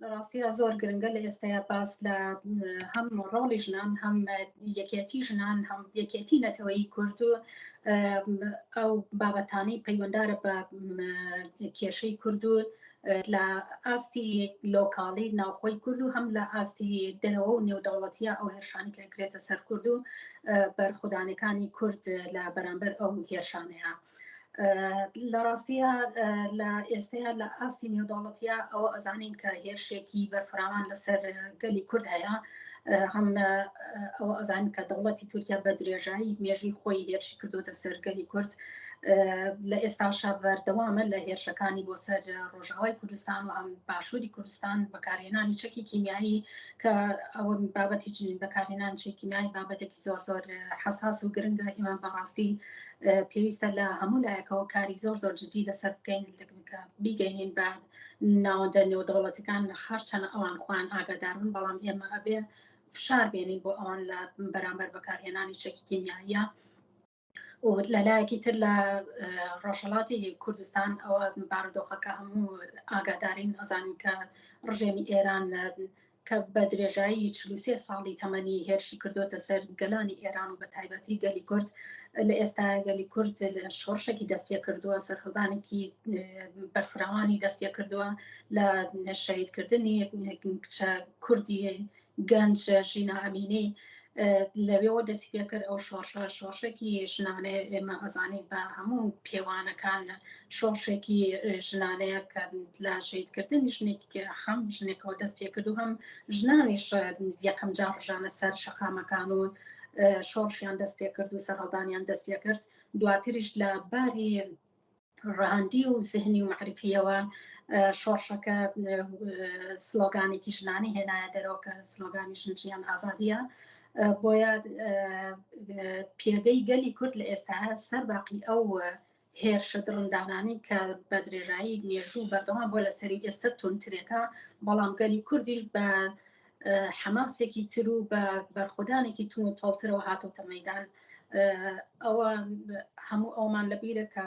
لە ڕاستیدا زۆر گرنگە لە ئێستایا باس لە هەم ڕۆڵی ژنان، هەم یەکێتی ژنان، هەم یەکێتی نەتەوەیی کورد و ئەو بابەتانەی پەیوەندارە بە کێشەی کورد و لە ئاستی لۆکاڵی ناوخۆی کورد و هەم لە ئاستی دەرەوە و نێودەوڵەتیە ئەو هێرشانی کە کرێتە سەر کورد و بەرخودانەکانی کورد لە بەرامبەر ئەو هێرشانەیە. لە ڕاستیە لە ئێستەیە لە ئاستی نێودەوڵەتیە ئەوە ئەزانین کە هێرشێکی بەرفراوان لەسەر گەلی کورد هەیە، هەم ئەوە ئەزانین کە دەوڵەتی تورکیا بە درێژایی مێژووی خۆی هێرشی کردوتە سەر گەلی کورد، لە ئێستاشا بەردەوامە لە هێرشەکانی بۆ سەر ڕۆژاوای کوردستان و هەم باشووری کوردستان، بەکارهێنانی چەکی کیمیایی کە ئەوە بابەتی بەکارهێنان چەکی کیمیایی بابەتێکی زۆر زۆر حەساس و گرنگە. ئێمە بەڕاستی پێویستە لە هەموو لایەکەوە کاری زۆر زۆر جدی لەسەر بکەین کە بیگەینین بە ناوەندە نێودەوڵەتەکان، هەرچەند ئەوان خۆیان ئاگادارن بەڵام ئێمە ئەبێ فشار بێنین بۆ ئەوان لە بەرامبەر بەکارهێنانی چەکی کیمیاییە. و لەلایەکی تر لە ڕۆژهەڵاتی کوردستان ئەوە بارودۆخەکە هەموو ئاگادارین، ئەزانین کە ڕژێمی ئێران کە بە درێژایی 43 ساڵی تەمەنی هێرشی کردوتە سەر گەلانی ئێران و بە تایبەتی گەلی کورد، لە ئێستا گەلی کورد لە شۆڕشێکی دەست پێ کردووە، سەرهەڵدانێکی بەرفراوانی دەست پێ کردووە لە شەهیدکردنی کچە کوردی گەنج ژینا ئەمینی لەوێەوە دەستی پێکرد. ئەو شۆڕشە شۆڕشێکی ژنانەیە، ئێمە ئەزانین بە هەموو پێوانەکان شۆڕشێکی ژنانەیە کە لە شەهیدکردنی ژنێک هەم ژنێکەوە دەست پێکرد و هەم ژنانیش یەکەم جار ڕژانە سەر شەقامەکان و شۆڕشیان دەست پێکرد و سەرهەڵدانیان دەست پێکرد. دواتریش لە باری ڕەهەندی و زهنی و معرفیەوە شۆڕشەکە سلۆگانێکی ژنانی هێنایە دەرەوە کە سلۆگانی ژن ژیان ئازادیە. بۆیە پێگەی گەلی کورد لە ئێستا سەر باقی ئەو هێرشە دڕندانانی کە بە درێژایی مێژوو بەردەوام بۆ لە سەری ئێستا تونترێکە، بەڵام گەلی کوردیش بە حەماسێکی تر و بە بەرخۆدانێکی تون و تۆڵترەوە هاتۆتە مەدان. ئەوە هەموو ئەومان لەبیرە کە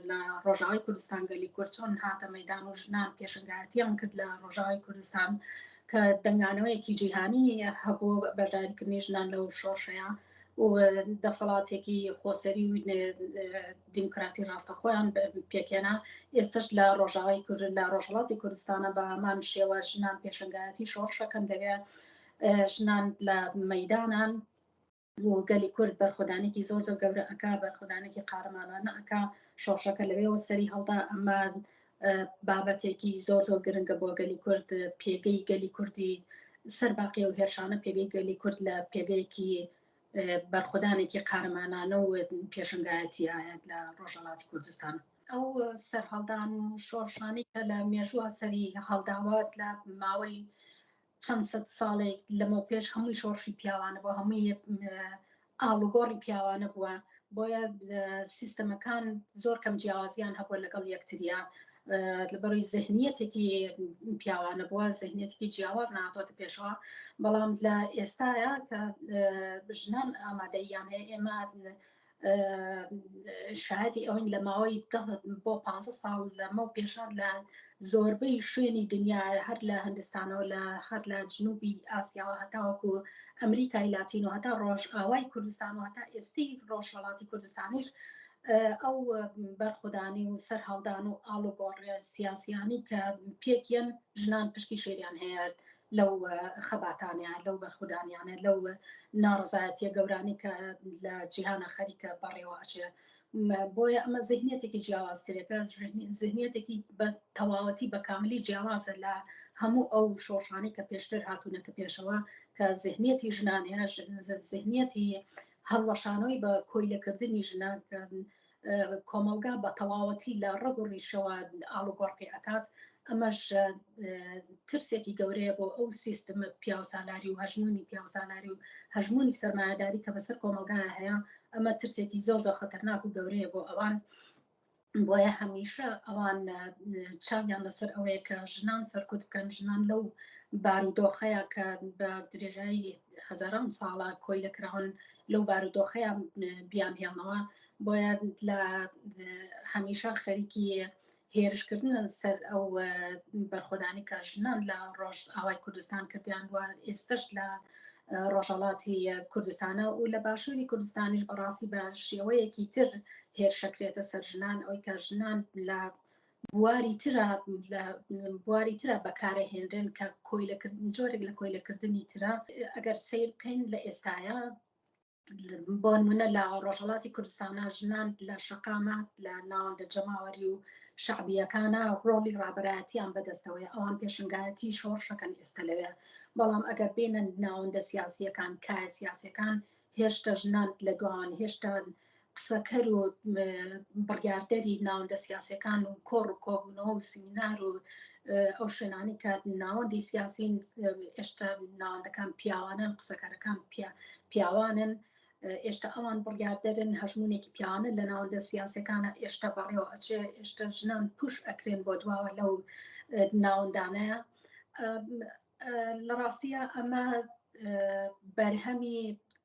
لە ڕۆژاوای کوردستان گەلی کورد چۆن هاتە مەدان و ژنان پێشنگایەتیان کرد لە ڕۆژاوای کوردستان کە دەنگانەوەیەکی جیهانی هەبوو بەشداریکردنی ژنان لەو شۆڕشەیە و دەسەڵاتێکی خۆسەری و دیموکراتی ڕاستەخۆیان پێکهێنا. ئێستش لە ڕۆژاوای کورد لە ڕۆژهەڵاتی کوردستانە بە هەمان شێوە ژنان پێشنگایەتی شۆڕشەکەن، دەوێ ژنان لە مەدانان و گەلی کورد بەرخۆدانێکی زۆر زۆر گەورە ئەک، بەرخۆدانێکی قارەمانانە ئەک، شۆڕشەکە لەوێەوە سەری هەڵدا. ئەمە بابەتێکی زۆر زۆر گرنگە بۆ گەلی کورد، پێگەی گەلی کوردی سەر باقی و هێرشانە پێگەی گەلی کورد لە پێگەیەکی بەرخۆدانێکی قارەمانانە و پێشنگایەتی ئاەت لە ڕۆژهڵاتی کوردستان. ئەو سەرهەڵدان و شۆڕشانی کە لە مێژووە سەری هەڵداوە لە ماوەی چەند سەد ساڵێک لەمە پێش هەمووی شۆڕشی پیاوانە بۆ هەمووی ئاڵوگۆڕی پیاوانە بووە، بۆیە سیستەمەکان زۆر کەم جیاوازیان هەبووە لەگەڵ یەکتریا، لەبەروی زهنیەتێکی پیاوانە بووە، زهنیەتێکی جیاواز ناتۆتە پێشەوە. بەڵام لە ئێستاە کە ژنان ئامادەیان هەیە، ئێمە شایەتی ئەوین لە ماوەی بۆ پ ساڵ لەمە پێشان لە زۆربەی شوێنی دنیا، هەر لە هەندستانەوە لە هەر لە جنوبی ئاسیاوە هەتاوەکو ئەمریکای لاتین و هەتا ڕۆژئاوای کوردستان و هەتا ئێستی ڕۆژهەڵاتی کوردستانیش، ئەو بەرخودانی و سەرهەڵدان و ئاڵوگۆڕێ سیاسیانی کە پێکیان ژنان پشکی شێریان هەیە لەو خەباتانیان، لەو بەرخودانیانە، لەو ناڕزایەتیە گەورانی کە لە جیهانە خەریکە بەڕێوە ئەچێ. بۆیە ئەمە زهنیەتێکی جیاوازترێکە، زهنیەتێکی بە تەواوەتی بە کاملی جیاوازە لە هەموو ئەو شۆڕشانەی کە پێشتر هاتوونەتە پێشەوە، کە زهنیەتی ژنان هەیە، زهنیەتی هەڵوەشانەوەی بە کۆیلەکردنی ژنان کە کۆمەڵگا بە تەواوەتی لە ڕەگ و ڕیشەوە ئاڵوگۆڕ پێ ئەکات. ئەمەش ترسێکی گەورەیە بۆ ئەو سیستمە پیاوسالاری و هەژمونی پیاوسالاری و هەژمونی سەرمایەداری کە بەسەر کۆمەڵگا هەیە. ئەمە ترسێکی زۆر زۆر خەتەرناک و گەورەیە بۆ ئەوان. بۆیە هەمیشە ئەوان چاویان لەسەر ئەوەیە کە ژنان سەرکوت بکەن، ژنان لەو بارودۆخەیە کە بە درێژایی هەزاران ساڵە کۆیلە کراون لەو بارودۆخەیە بیان هێڵنەوە. بۆیە لە هەمیشە خەریکی هێرشکردنە سەر ئەو بەرخۆدانی کە ژنان لە ڕۆژ ئاوای کوردستان کردیان و ئێستش لە ڕۆژهەڵاتی کوردستانە و لە باشووری کوردستانیش بەڕاستی بە شێوەیەکی تر هێرشەکرێتە سەر ژنان، ئەوەی کە ژنان لە بواری ترە لە بواری ترە بەکارەهێنرێن کە کۆیلەکردن، جۆرێک لە کۆیلەکردنی ترە. ئەگەر سەیر بکەین لە ئێستاە بۆ نمونە لە ڕۆژهەڵاتی کوردستانە ژنان لە شەقامە لە ناوەندە جەماوەری و شعبیەکانە ڕۆڵی ڕابەرایەتیان بەدەستەوەی، ئەوان پێشنگایەتی شۆڕشەکەن ئێستا لەوێ. بەڵام ئەگەر بێنە ناوەندە سیاسیەکان، کایە سیاسیەکان، هێشتا ژنان لە دواوان، هێشتا قسەکەر و بڕیاردەری ناوەندە سیاسەکان و کۆڕ و کۆبوونەوە و سیمینار و ئەو شوێنانی کە ناوەندی سیاسین ئێشتا ناوەندەکان پیاوانن، قسەکەرەکان پیاوانن، ئێشتا ئەوان بڕیاردەرن، هەژمونێکی پیاوانە لە ناوەندە سیاسەکانە ئێشتا بەڕێوە ئەچێ، ئێشتا ژنان پوش ئەکرێن بۆ دواوە لەو ناوەندانەیە. لە ڕاستیە ئەمە بەرهەمی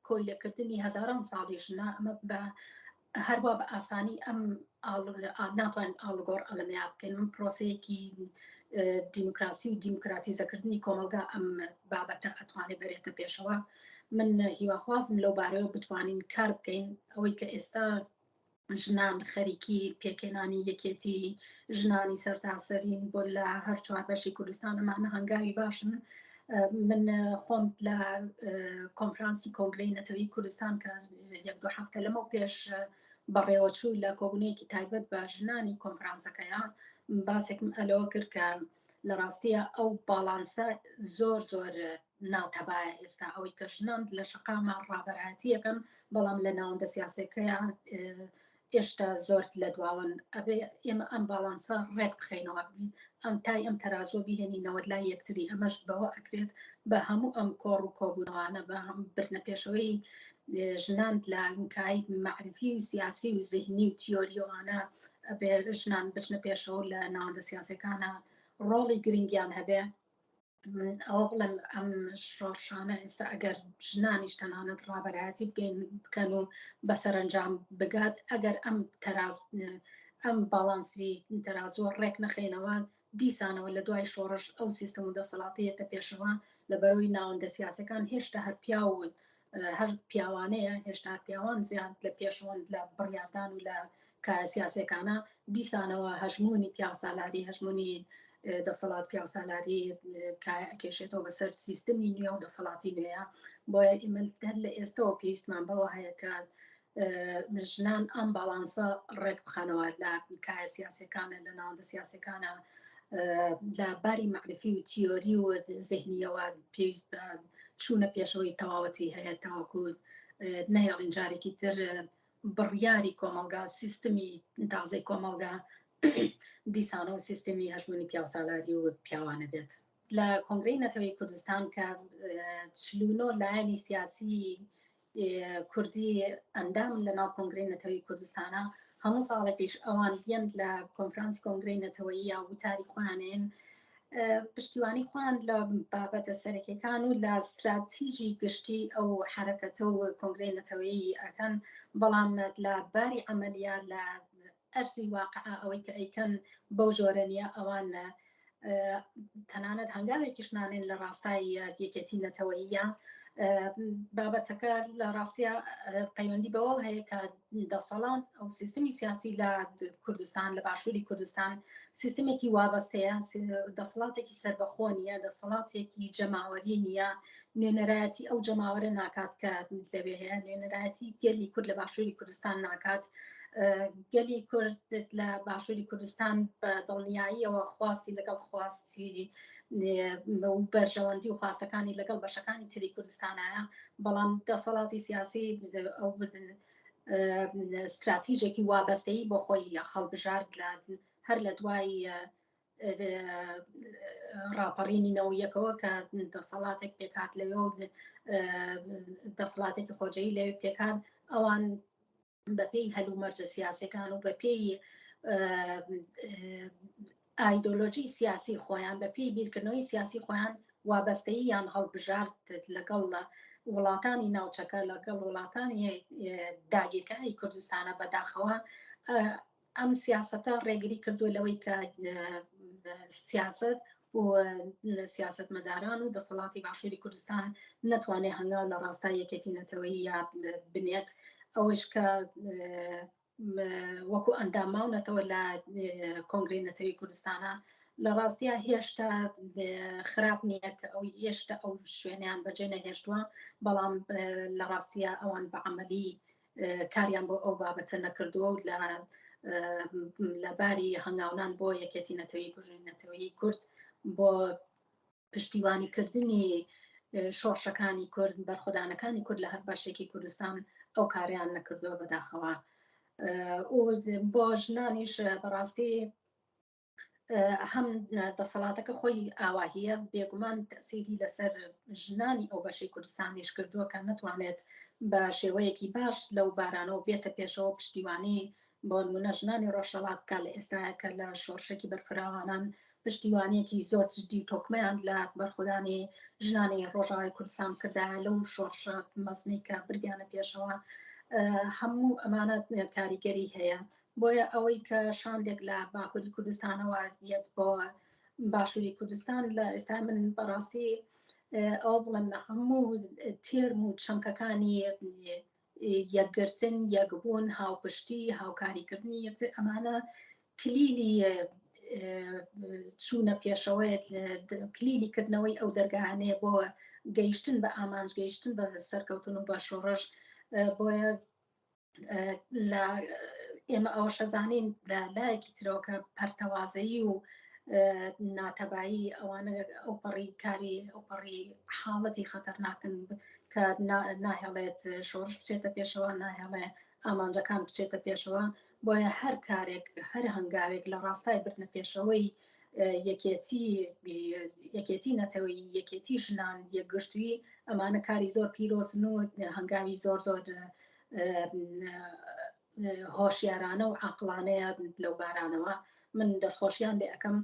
کۆیلەکردنی هەزاران ساڵی ژنە. ئەمە بە هەروە بە ئاسانی ئەم ناتوانین ئاڵگۆڕ ئەلەمەیا بکەین. من پرۆسەیەکی دیموکراسی و دیموکراتیزەکردنی کۆمەلگا ئەم بابەتە ئەتوانێت بەرێتە پێشەوە. من هیواخوازم لەو بارەوە بتوانین کار بکەین. ئەوەی کە ئێستا ژنان خەریکی پێکهێنانی یەکێتی ژنانی سەرتاسەرین بۆ لە هەر چوار بەشی کوردستان، ئەمانە هەنگاوی باشن. من خۆم لە کۆنفرانسی کۆنگرەی نەتەوەی کوردستان کە یەک دوو هەفتە لەمەو پێش بەڕێوەچوو لە کۆبوونەیەکی تایبەت بە ژنانی کۆنفرانسەکەیە باسێکم ئەلەوە کرد کە لە ڕاستیە ئەو باڵانسە زۆر زۆر ناتەبایە ئێستا، ئەوەی کە ژنان لە شەقامە ڕابەرایەتیەکەن بەڵام لە ناوەندە سیاسەکەیان ئێشتا زۆر لە دواون. ئەبێ ئێمە ئەم باڵانسە ڕێک بخەینەوە، ئەم تای ئەم تەرازوە بیهێنینەوە لای یەکتری. ئەمەش بەوە ئەکرێت بە هەموو ئەم کۆڕ و کۆبوونەوانە، بە هەم بردنە پێشەوەی ژنان لە کای مەعریفی و سیاسی و زهنی و تیۆریەوانە. ئەبێ ژنان بچنە پێشەوە لە ناوەندە سیاسەکانە ڕۆڵی گرنگیان هەبێ. ئەوە بڵێم ئەم شۆڕشانە ئێستا ئەگەر ژنانیش تەنانەت ڕابەرایەتی بکەین بکەن و بە سەرەنجام بگات، ئەگەر ئەم تەراز ئەم باڵانسی تەرازوە ڕێک نەخەینەوە، دیسانەوە لە دوای شۆڕش ئەو سیستم و دەسەڵاتەیەتە پێشەوە، لە بەرەوەی ناوەندە سیاسەکان هێشتا هەر پیاو هەر پیاوانەیە، هێشتا پیاوان زیاد لە پێشەوەن لە بڕیاردان و لە کایە سیاسەکانە. دیسانەوە هەژمونی پیاوسالاری، هەژمونی دەسەڵات پیاوسالاری کایە ئەکێشێتەوە بەسەر سیستمی نوێ و دەسەڵاتی نوێیە. بۆیە ئێمە هەر لە ئێستەوە پێویستمان بەوە هەیە کە ژنان ئەم باڵانسە ڕێک بخەنەوە لە کایە سیاسەکانە، لە ناوەندە سیاسەکانە، لە باری مەعریفی و تیۆری و زهنیەوە پێویست بە چوونە پێشەوەی تەواوەتی هەیە تاوەکو نەهێڵین جارێکی تر بڕیاری کۆمەڵگا، سیستمی تازەی کۆمەڵگا دیسانەوە سیستمی هەژمونی پیاوسالاری و پیاوانە بێت. لە کۆنگرەی نەتەوەی کوردستان کە 49 لایەنی سیاسی کوردی ئەندام لە ناو کۆنگرەی نەتەوەی کوردستانە، هەموو ساڵێکیش ئەوان دێن لە کۆنفرانسی کۆنگرەی نەتەوەیی یا وتاری خۆیانێن، پشتیوانی خۆیان لە بابەتە سەرەکیەکان و لە ستراتیژی گشتی ئەو حرەکەتە و کۆنگرەی نەتەوەیی ئەکەن، بەڵام لە باری عملیە لە ئەرزی واقع ئەوەی کە ئەیکەن بەو جۆرە نییە. ئەوان تەنانەت هەنگاوێکیش نانێن لە ڕاستای یەکێتی نەتەوەیە. بابەتەکە لە ڕاستە پەیوەندی بەوە هەیە کە دەسەڵات ئەو سیستمی سیاسی لە کوردستان، لە باشووری کوردستان، سیستمێکی وابەستەیە، دەسەڵاتێکی سربەخۆ نییە، دەسەڵاتێکی جەماوەری نییە، نوێنەرایەتی ئەو جەماوەرە ناکات کە لەوێ هەیە، نوێنەرایەتی گەلی کورد لە باشووری کوردستان ناکات. گەلی کورد لە باشووری کوردستان بە دڵنیاییەوە خواستی لەگەڵ خواستی و بەرژەوەندی و خواستەکانی لەگەڵ بەشەکانی تری کوردستانایە، بەڵام دەسەڵاتی سیاسی ئەو استراتیژێکی وابەستەیی بۆ خۆی هەڵبژارد لە هەر لە دوای ڕاپەڕینی نەوە یەکەوە کە دەسەڵاتێک پێکات لەوێ و دەسەڵاتێکی خۆجەیی لەوێ پێکات. ئەوان بەپێی هەلومەرجە سیاسەکان و بەپێی ئایدۆلۆژی سیاسی خۆیان، بەپێی بیرکردنەوەی سیاسی خۆیان وابەستەییان هەڵبژارد لەگەڵ وڵاتانی ناوچەکە، لەگەڵ وڵاتانی داگیرکاری کوردستانە. بەداخەوە. ئەم سیاسەتە ڕێگری کردووە لەوەی کە سیاست و سیاستمەداران و دەسەڵاتی باشووری کوردستان نەتوانێت هەنگاو لە ڕاستای یەکێتی نەتەوەیی یا بنێت. ئەوەش کە وەکو ئەندام ماونەتەوە لە کۆنگرەی نەتەوی کوردستانە، لە ڕاستیا هێشتا خراپ نییە کە ئەو هێشتا ئەو شوێنیان بەجێ نەهێشتووە، بەڵام لە ڕاستیا ئەوان بە عملی کاریان بۆ ئەو بابەتە نەکردووە و لە باری هەنگاونان بۆ یەکێتی نەتەوەی کورد، نەتەوەی کورد، بۆ پشتیوانیکردنی شۆڕشەکانی کورد، بەرخۆدانەکانی کورد لە هەر بەشێکی کوردستان ئەو کاریان نەکردووە بەداخەوە. بۆ ژنانیش بەڕاستی هەم دەسەڵاتەکە خۆی ئاواهیە، بێگومان تەسیری لەسەر ژنانی ئەو بەشەی کوردستانیش کردووە کە نەتوانێت بە شێوەیەکی باش لەو بارانەوە بێتە پێشەوە پشتیوانی بۆ نمونە ژنانی ڕۆژهەڵات کە لە ئێستا کە لە شۆڕشێکی بەرفراوانان پشتیوانیەکی زۆر جدی و تۆکمەیان لە بەرخۆدانی ژنانی ڕۆژاوای کوردستان کردا لەو شۆڕشە مەزنەی کە بردیانە پێشەوە. هەموو ئەمانە کاریگەری هەیە. بۆیە ئەوەی کە شاندێک لە باکووری کوردستانەوە یەت بۆ باشووری کوردستان لە ئێستا من بەڕاستی ئەو بڵێم هەموو تێرم و چەمکەکانی یەکگرتن، یەکبوون، هاوپشتی، هاوکاریکردنی یەکتر، ئەمانە کلیلی چوونە پێشەوەیەت، کلیلی کردنەوەی ئەو دەرگانەیە بۆ گەیشتن بە ئامانج، گەیشتن بە سەرکەوتن و بە شۆڕش. بۆیە لە ئێمە ئەوە شەزانین لە لایەکی ترەوە کە پەرتەوازەیی و ناتەبایی ئەوانە ئەو پەڕی کاری ئەو پەڕی حاڵەتی خەتەرناکن کە ناهێڵێت شۆڕش بچێتە پێشەوە، ناهێڵێ ئامانجەکان بچێتە پێشەوە. بۆیە هەر کارێک، هەر هەنگاوێک لە ڕاستای بردنە پێشەوەی یەکێتی، یەکێتی نەتەوەی، یەکێتی ژنان، یەکگرتووی، ئەمانە کاری زۆر پیرۆزن و هەنگاوی زۆر زۆر هۆشیارانە و عقلانەیە. لەو بارانەوە من دەستخۆشیان لێ ئەەکەم،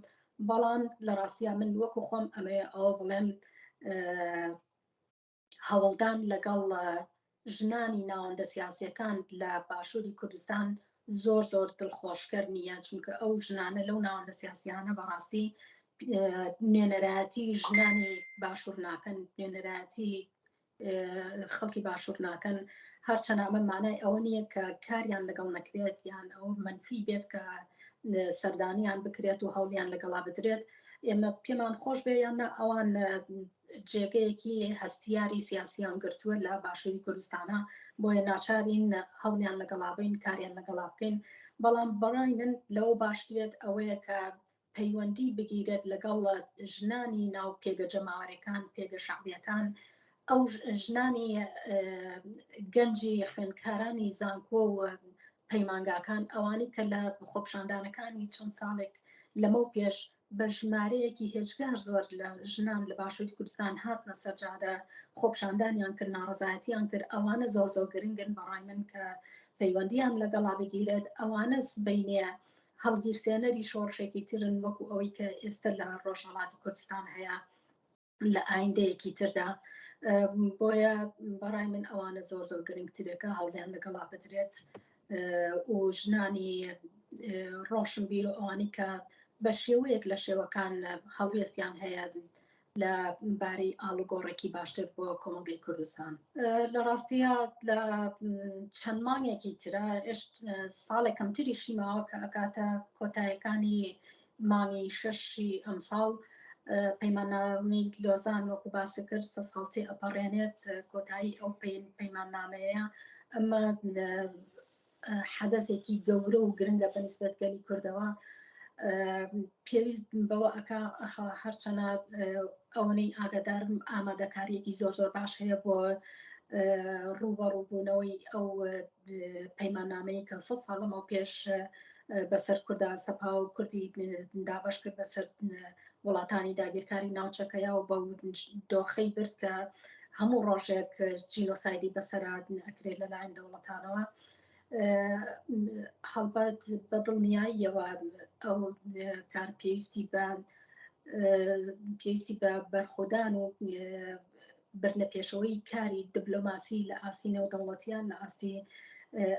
بەڵام لە ڕاستیە من وەکو خۆم ئەمەیە ئەوە بڵێم هەوڵدان لەگەڵ ژنانی ناوەندە سیاسیەکان لە باشووری کوردستان زۆر زۆر دڵخۆشکەر نییە، چونکە ئەو ژنانە لەو ناوەندە سیاسیانە بەڕاستی نوێنەرایەتی ژنانی باشوور ناکەن، نوێنەرایەتی خەڵکی باشوور ناکەن. هەرچەند ئەمە مانای ئەوە نییە کە کاریان لەگەڵ نەکرێت یان ئەوە منفی بێت کە سەردانیان بکرێت و هەوڵیان لەگەڵا بدرێت. ئێمە پێمان خۆش بێ یان نا، ئەوان جێگەیەکی هەستیاری سیاسیان گرتووە لە باشووری کوردستانە، بۆیە ناچارین هەوڵیان لەگەڵا بین، کاریان لەگەڵا بکەین. بەڵام بەڕای من لەوە باشترێت ئەوەیە کە پەیوەندی بگیرێت لەگەڵ ژنانی ناو پێگە جەماوەرەکان، پێگە شعبیەکان، ئەو ژنانی گەنجی خوێندکارانی زانکۆ و پەیمانگاکان، ئەوانەی کە لە خۆپشاندانەکانی چەند ساڵێک لەمەو پێش بە ژمارەیەکی هێجگار زۆر لە ژنان لە باشووری کوردستان هاتنە سەرجادە، خۆپشاندانیان کرد، ناڕزایەتیان کرد، ئەوانە زۆر زۆر گرنگن بەڕای من کە پەیوەندیان لەگەڵا بگیرێت. ئەوانە سبەینێ هەڵگیرسێنەری شۆڕشێکی ترن وەکو ئەوەی کە ئێستا لە ڕۆژهەڵاتی کوردستان هەیە لە ئایندەیەکی تردا. بۆیە بەڕای من ئەوانە زۆر زۆر گرنگترێکە هەوڵیان لەگەڵا بدرێت و ژنانی ڕۆشنبیر و ئەوانی کە بە شێوەیەک لە شێوەکان هەڵوێستیان هەیە لە بارەی ئاڵوگۆڕێکی باشتر بۆ کۆمەڵگەی کوردستان. لە ڕاستیە لە چەند مانگێکی ترە، ئێشت ساڵێک کەمتریشی ماوە کە ئەکاتە کۆتایەکانی مانگی شەشی ئەمساڵ، پەیماننامەی لۆزان وەکو باس کرد سە ساڵ تێ ئەپەڕێنێت، کۆتایی ئەو پەیماننامەیە. ئەمە حەدەسێکی گەورە و گرنگە بە نسبەت گەلی کوردەوە. پێویست بەوە ئەک هەرچەنە ئەوەی ئاگادارم ئامادەکاریەکی زۆر زۆر باش هەیە بۆ ڕووبەڕووبوونەوەی ئەو پەیماننامەیە کە 100 ساڵەمەوە پێش بەسەر کوردا سەپا و کوردی دابش کرد بەسەر وڵاتانی داگیرکاری ناوچەکەیا و بەو دۆخەی برد کە هەموو ڕۆژێک جینۆسایدی بەسەرا ئەکرێت لەلایەن دەوڵەتانەوە. هەڵبەت بە دڵنیاییەوە ئەو کار پێویستی بە پێویستی بە بەرخۆدان و برنە پێشەوەی کاری دیبلۆماسی لە ئاستی نێودەوڵەتیان، لە ئاستی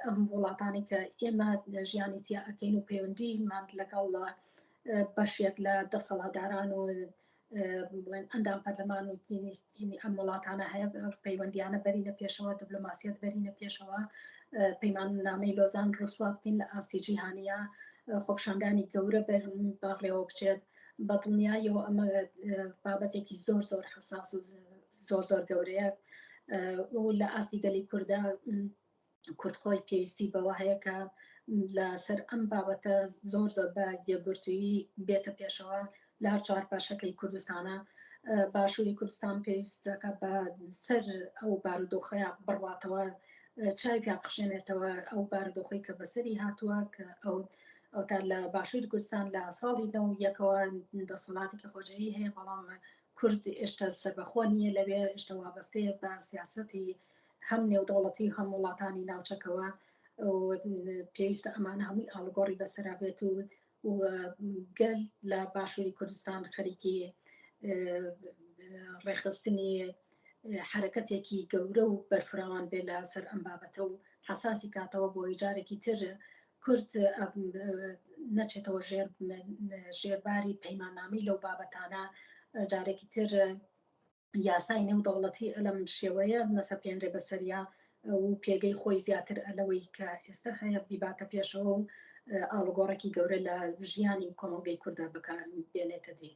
ئەم وڵاتانی کە ئێمە ژیانی تیا ئەەکەین و پەیوەندیمان لەگەڵ بەشێک لە دەسەڵاتداران و بڵێن ئەندام پەرلەمان و دینی ئەم وڵاتانە هەیە، پەیوەندیانە بەرینە پێشەوە، دیبلۆماسیەت بەرینە پێشەوە، پەیماننامەی لۆزان ڕسوا بکەین لە ئاستی جیهانیە، خۆپشاندانی گەورە بەڕێوە بچێت. بە دڵنیاییەوە ئەمە بابەتێکی زۆر زۆر حساس و زۆر زۆر گەورەیە و لە ئاستی گەلی کووردا کورد خۆی پێویستی بەوە هەیە کە لەسەر ئەم بابەتە زۆر زۆر بە یەکگرتوویی بێتە پێشەوە لە هەر چوار پارچەکەی کوردستانە. باشووری کوردستان پێویست دەکات بە سەر ئەو بارودۆخەیە بڕواتەوە، چاوی پیا بخشێنێتەوە ئەو بارودۆخەی کە بەسەری هاتووە، کە ئەو ئەوتا لە باشووری کوردستان لە ساڵی نەو یەکەوە دەسەڵاتێکی خۆجێی هەیە، بەڵام کورد ئێشتا سەربەخۆ نییە لەوێ، ئێشتا وابەستەیە بە سیاسەتی هەم نێودەوڵەتی و هەم وڵاتانی ناوچەکەوە. پێویستە ئەمانە هەمووی ئاڵوگۆڕی بەسەرا بێت و گەل لە باشووری کوردستان خەریکی ڕێخستنی حرەکەتێکی گەورە و بەرفراوان بێ لە سەر ئەم بابەتە و حساسی کاتەوە بۆی جارێکی تر کورد نەچێتەوە ژێرباری پەیماننامەی لەو بابەتانە، جارێکی تر یاسای نێودەوڵەتی لەم شێوەیە نەسەپێنرێ بەسەریا و پێگەی خۆی زیاتر لەوەی کە ئێستا هەیە بیباتە پێشەوە و ئاڵوگۆڕێکی گەورە لە ژیانی کۆمەڵگەی کووردا بەکار بێنێتە دی.